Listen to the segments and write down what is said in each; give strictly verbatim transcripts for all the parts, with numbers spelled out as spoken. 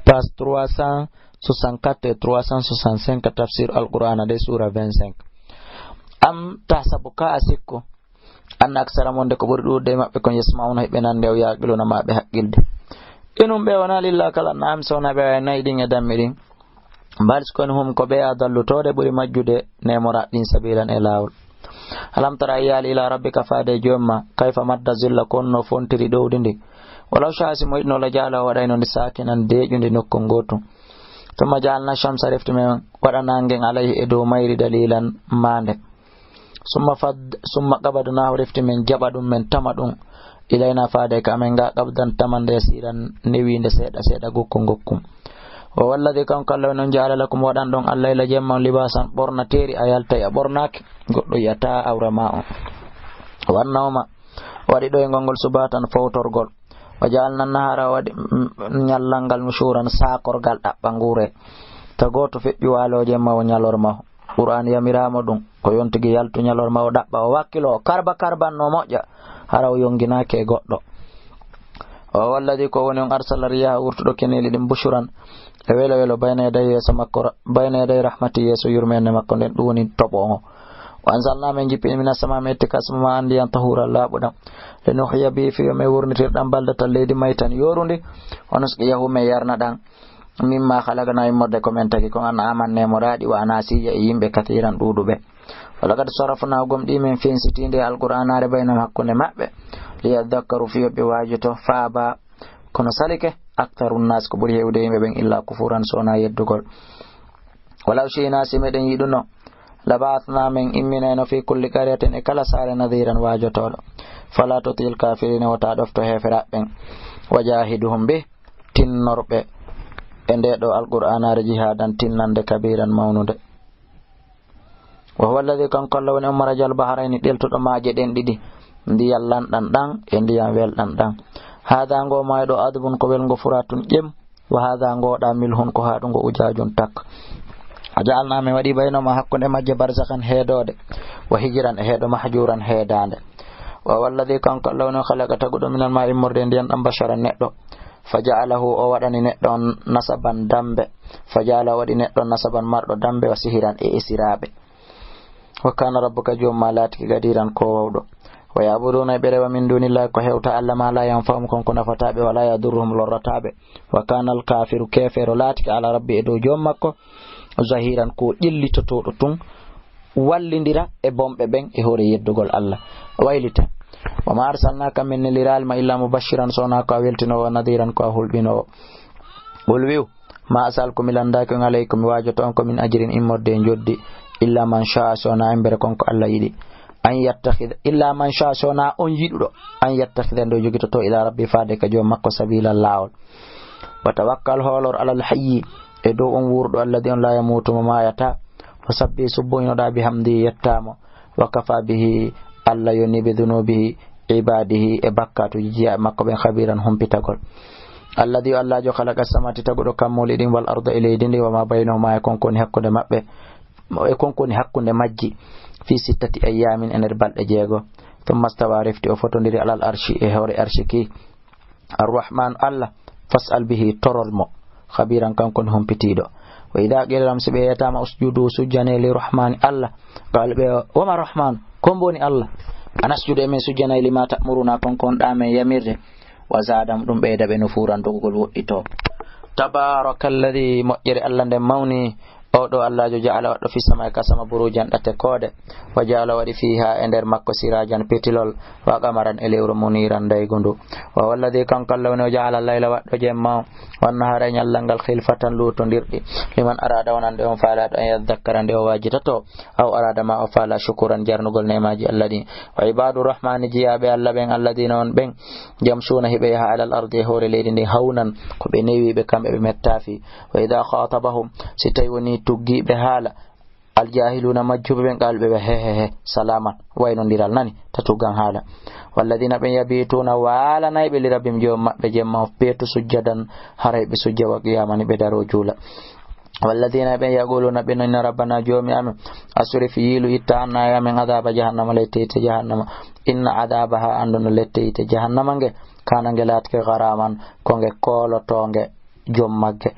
Page trois cent soixante-quatre et trois cent soixante-cinq, tafsir Alqur'ana de, sura vingt-cinq. Am tahsabu, ka a sikku, anna aksara mon de ko ɓuri ɗuuɗude e maɓɓe kon yasma'una hiɓe nande, aw yaqiluna ma ɓe haqqilde. Inum ɓe wona lilla kala naam sona ɓe ay nayi ɗin e dammi ɗin. Bal sikoni hum ko ɓe adallu towde ɓuri majjude nemoraɗ ɗin sabilan e laawol. Alam tara a yiyaali ila rabbika faade e joomma kayfa madda zilla ko honno fontiri ɗowdi ndi. Walaw shaa si mo yiɗno la jaala o waɗayno ndi saakinan deeƴundi nokku ngootu. Summa jaalna shamsa refti men waɗa nangen alayhi e dow mayri dalilan maande. Summa fad-, summa qabadnaahu refti men jaɓa ɗum men tama ɗum. Ilayna faade ka amen nga qabdan tamande yasiran newinde seeɗa seeɗa gokku gokkum. Wa walladi kanko Allah woni on jaala lakum waɗan ɗon allayla jemma on libasan ɓornateeri a yaltay a ɓornaaki goɗɗo yiyata awra ma on. Wannawma waɗi ɗoyngol ngol subatan fowtorgol. Wa jaalna nahara waɗi, mm, ñallal ngal nushuran saakorgal ɗaɓɓa nguure. Ta gooto feƴƴu waalo jemma o ñalorma. Qur'an yamiraama ɗum, ko yontigi yaltu ñalorma o ɗaɓɓa, o wakkilo, o karba karban no moƴƴa, hara o yonginaaki e goɗɗo. O walladi ko woni on arsala riyaha wurtuɗo keneeli ɗin bushuran, e welo welo bayna yaday yeeso makko ra-, bayna yaday rahmati yeeso yurmeende makko nden, ɗum woni toɓo ngo. Wa anzalna men jippini mina sama men itti kasma ma andiyan tahuran laaɓuɗan. Linuhya bi fi yo men wurnitirɗan baldatan leydi maytan yorundi, wa nusqiyahu men yarna ɗan. Mimma khalaqna immorde ko men tagi kon an'aman nemoraɗi wa anasiya e yimɓe kathiran ɗuɗuɓe. Walaqad sarrafna gomɗi men fensitinde alqur'anare baynahum hakkunde maɓɓe. Liyadhakkaru fiyo ɓe wajoto fa aba kono salike aktharu nnas ko ɓuri hewde yimɓe ɓen illa kufuran sona yeddugol. Walaw shi'na si meɗen yiɗuno laba'athna men imminayno fi kulli qaryatin e kala sare nadhiran wajotoɗo. Fala tutil kafirina wota ɗofto heferaɓe ɓen. Wajahiduhum bih tinnorɓe e nde ɗo alqur'anare jihadan tinnande kabiran mawnude. Wa huwa alladhi kanko Allah woni on marajal bahrayni ɗeltuɗo maaje ɗen ɗiɗi ndiyan lanɗan ɗan e ndiyan welɗan ɗan. Hada ngo maayo ɗo adbun ko welngo furatun ƴem. Wa hada ngo ɗa milhun ko haɗungo ujajun tak. A ja'alna min waɗi baynoma hakkunde majje barzakan heedode. Wa hijran e heedo mahjuran heedande. Wa huwa alladhi kanko Allah woni on khalaqa taguɗo minal ma'i immorde ndiyan ɗan basharan neɗɗo. Fa ja'alahu o waɗani neɗɗo on nasaban dambe. Fa ja'ala o waɗi neɗɗo on nasaban marɗo dambe wa sihiran e esiraɓe. Wa kana rabbuka joomma laatiki gadiran ko wawɗo. Wa ya'buduna ɓe rewa min dunillahi ko hewta Allah ma la yanfa'um kon ko nafataɓe wala yadurruhum lorrataɓe. Wa kana al kafiru kefero laatiki ala rabbi e dow joom makko zahiran ko ƴellitotoɗo tun wallidira e bonɓe ɓen e hoore yeddugol Allah waylita. Wa ma arsalnaka min nelirali ma illa mubashiran sona ko a weltinowo nadhiran ko a hulɓinowo. Qul wi'u ma as'alukum mi landaaki on alaykum mi waajoto on ko min ajrin immorde e njoddi illa man sha'a sona embere kon ko Allah yiɗi an yattakhidha illa man sha'a sona on yiɗuɗo an yattakhidha nde o jogitoto ila rabbi faade ka joom makko sabila laawol. Wa tawakkal hoolor alal hayyi e dow on wurɗo alladhi on la yamutu mo maayata. Wa sabbi subboynoɗa bihamdi yettamo. Wa kafa bihi Allah yoni bi dhunubihi ibadihi e bakkatuji jiyaaɓe makko ɓen khabiran humpitagol. Alladhi o Allah jo khalaqa samati taguɗo kammuli ɗin wal arda e leydi ndi wa ma baynahuma e konkoni hakkunde maɓɓe e konkoni hakkunde majji fi sittati ayyamin e nder balɗe jeego. Thumma stawa refti o fotodiri alal arshi e hoore arshi ki. Arrahman Allah fas'al bihi toror mo khabiran kanko ni humpitiɗo. Wa idha qila lahum si ɓe yetama usjudu sujjane li rahmani Allah qal ɓe wama rahman ko mboni Allah anasjudu emin sujjanay lima ta'muruna kon kon ɗa men yamirde. Wa zadam ɗum ɓeyda ɓe nufuran dogugol woɗɗito. Tabaraka alladhi moƴƴere Allah nden mawni. O ɗo Allaajo ja'ala waɗɗo fi samaa'i ka sama buruujan ɗate koode, wa ja'ala waɗi fiiha e nder makko siraajan pitilol, wa qamaran e lewru muniiran daygundu. Wa huwa alladhi kanko Allah woni o ja'ala layla waɗɗo jemma on, wan nahaara e ñallal ngal khilfatan luutondirɗi, liman araada wonande on faalaaɗo an yadhakkara nde o waajitato, aw araada ma o faala shukuran jarnugol neemaaji Allah ɗin. Wa ibaadu rahmaani jiyaaɓe Allah ɓen alladhina on ɓen Yamshuuna hiɓe yaha alal ardi e hoore leydi ndi hawnan ko ɓe newiiɓe kamɓe ɓe mettaafi. Wa idha khatabahum si tawi woni tuggiiɓe haala aljaahiluuna majjuɓe ɓen qaalu ɓe ɓe he he he salaaman waynondiral nani ta tuggan haala. Walladina ɓen yabiituuna waalanayɓe li rabbihim joom maɓɓe jemma on peetu sujjadan haray ɓe sujja wa qiyaamani ɓe daroo juula. Walladina ɓen yaquluna ɓe nonna rabbana joomi amen asrif yiilu itta anna e amen adaba jahannama lette yitte jahannama inna adabaha anduno lette yitte jahannama nge kana nge laatike garaman ko nge koolotonge joom magge.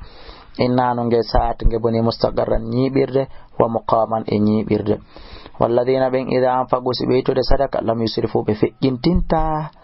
Inna no nge saat, nge boni mustaqarran, ñiiɓirde, wa muqaman, e ñiiɓirde. Walladina, ɓen, ida anfaqu, si ɓe ittude sadaka, lam yusrifu, ɓe feƴƴintinta